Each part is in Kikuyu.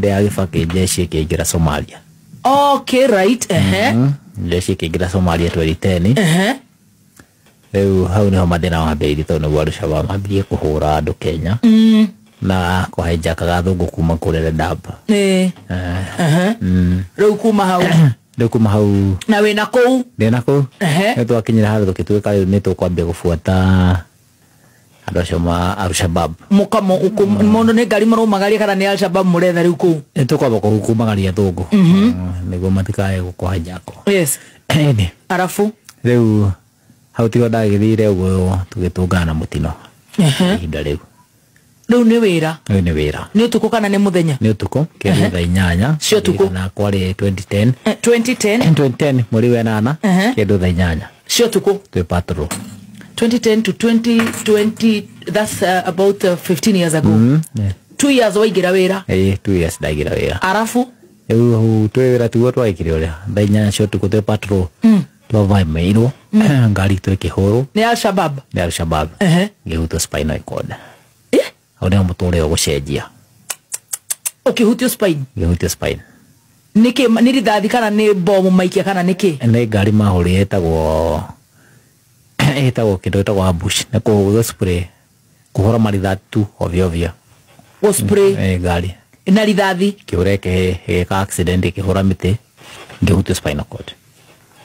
Ya Gĩbakĩ jeshi ĩkĩingĩra Somalia. Okay, right, ehe. Jeshi ĩkĩingĩra Somalia 2010. Rĩu hau nĩho mathĩna mambĩrĩirie, tondũ nĩguo Al-Shabaab mambirie kũhũra andũ Kenya na kũhaijakaga athũngũ kuma kũrĩa Dadaab. Ehe, rĩu kuma hau? Rĩu kuma hau. Na wĩna kũu? Ndĩna kũu. Ehe. Nĩ twakinyire handũ tũgĩtuĩka rĩu nĩ tũkwambia gũbuata andũ acio ma Al-Shabaab. Mũkamo mũndũ nĩ ngari mũraumagaria kana nĩ Al-Shabaab mũretha rĩu kũu? Nĩ tũkwamba kumagaria athũngũ nĩguo matikae gũkũhaijako. Ĩni. Arabu? Rĩu hau tigo ndagĩthire ũguo, tũgĩtũngana na mũtino ihinda rĩu. Rĩu nĩ wĩra? Rĩu nĩ wĩra. Nĩ ũtukũ kana nĩ mũthenya? Nĩ ũtukũ, kĩndũ thaa 8. Cia ũtukũ. Na kwarĩ 2010. 2010? 2010 mweri wa 8, kĩndũ thaa 8 cia ũtukũ. Twĩ patrol. 2010 to 2020, that's about 15 years ago. 2 years waingĩra wĩra? Ĩĩ, 2 years ndaingĩra wĩra. Arabu? Rĩu hau twĩ wĩra tiguo twagĩkire ũrĩa thaa 8 cia ũtukũ twĩ patrol, twavamĩirwo ngari itũ ĩkĩhũrwo. Nĩ Al-Shabaab? Nĩ Al-Shabaab. Ngĩhutwo spinal cord. Hau nĩho mũtũrĩre ũgũcenjia. Ũkĩhutio spine? Ngĩhutio spine. Nĩkĩ, nĩ rithathi kana nĩ bomu maikia kana nĩkĩ? Nĩ ngari mahũrire, ĩtagwo kĩndũ gĩtagwo ambush, nĩ kũhũthwo spray, kũhũra marithathi tu ovyo ovyo. Gũ spray? Ĩ, ngari na rithathi. Kĩũra ĩgĩka accident, ĩkĩhũra mĩtĩ, ngĩhutio spinal cord.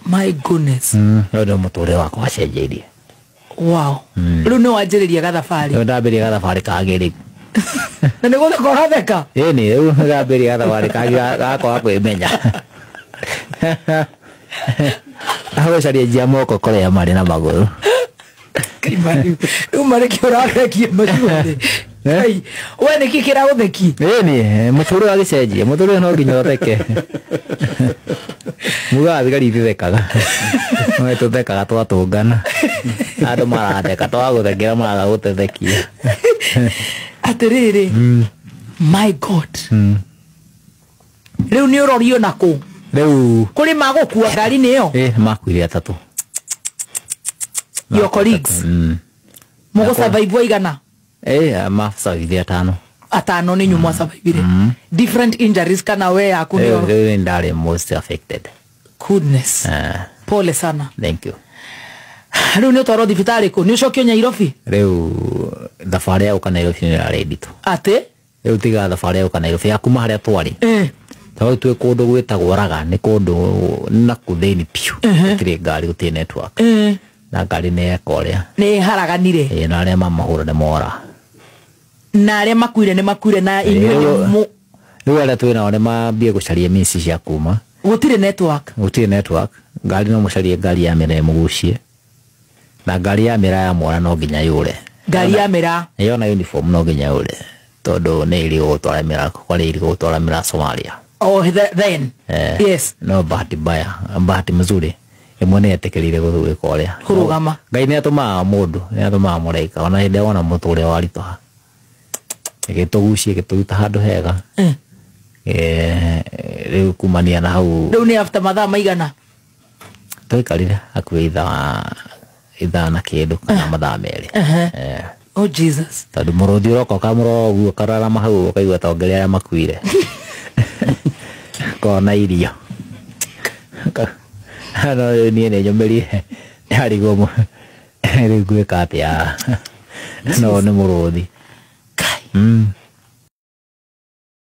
My goodness. Rĩu nĩo mũtũrĩre wakwa wacenjeirie. Wow, rĩu nĩ wanjĩrĩria gathabarĩ. Rĩu ndambĩrĩria gathabarĩ kangĩ rĩu. Na nĩ gũtheka ũratheka. Ĩni, rĩu ndambĩrĩria gathabarĩ kangĩ gakwaga kwĩmenya, agũcaria njia moko kũrĩa marĩ na magũrũ. Rĩu marĩ kĩ ũrathekia macuarĩ? Ngai, we nĩkĩ kĩragũtheki? Ĩni, mũtũrĩre wagĩcenjia, mũtũrĩre no nginya ũtheke. Mugaga thigari ithethekaga, no tũthekaga twatũngana, andũ maratheka, twagũthekera maraga gũtethekia. Atĩrĩrĩ, my God, rĩu nĩ ũrorio nakũ? Rĩu kũrĩ magũkua ngari-inĩ ĩyo? Ĩ, makuire atatũ. Your colleagues? Mũgũsurvive aigana? Ĩ, masurvive atano. Atano nĩ inyuĩ mwasurvivire? Different injuries kana we yaku rĩu nĩyo? Rĩu nĩ ndarĩ most affected. Goodness. Pole sana. Thank you. Rĩu nĩ ũtwarwo thibitarĩ kũ? Nĩ ũcokio Nyairobi? Rĩu thabarĩ ya gũka Nairobi nĩ ĩrarĩ nditũ. Atĩ? Rĩu tiga thabarĩ ya gũka Nairobi, ya kuma harĩa twarĩ, tondũ twĩ kũndũ gwĩtagwo Raga, nĩ kũndũ naku thĩinĩ biũ, gũtirĩ ngari, gũtirĩ network, na ngari nĩ yeka ũrĩa. Nĩ haraganire? Ĩ, na arĩa mamahũra nĩ mora. Na arĩa makuire nĩ makuire na inyuĩ nĩ Rĩu arĩa twĩ nao nĩ mambie gũcaria means cia kuma. Gũtirĩ network? Gũtirĩ network. Ngari no mũcarie ngari ya mĩra ĩmũgucie, na ngari ya mĩra ya mora no nginya yũre. Ngari ya mĩra? Yona uniform no nginya yũre, tondũ nĩ ĩrĩ gũtwara mĩra, kwarĩ ĩrĩ gũtwara mĩra Somalia. Oh, then. Eh, no bahati mbaya, bahati mzuri ĩmwe nĩ etĩkĩrire gwĩka ũrĩa. Kũrũgama. Ngai nĩ atũmaga mũndũ, nĩ atũmaga mũraika ona hĩndĩ ĩrĩa wona mũtũrĩre waritũha, ĩgĩtũgucia, ĩgĩtũruta handũ hega. Eh, rĩu kumania na hau. Rĩu nĩ after mathaa maigana? Twaikarire hakuhĩ ithaa na kĩndũ kana mathaa 2. Eh. Oh Jesus. Tondũ mũrũthi ũroka ũkamũrora ũguo, ũkararama hau, ũkaigua ta ongerera arĩa makuire kona irio. No rĩu niĩ nĩ nyũmĩrire, ndarigwo rĩu ngwĩka atĩa, no nĩ mũrũthi. Kai.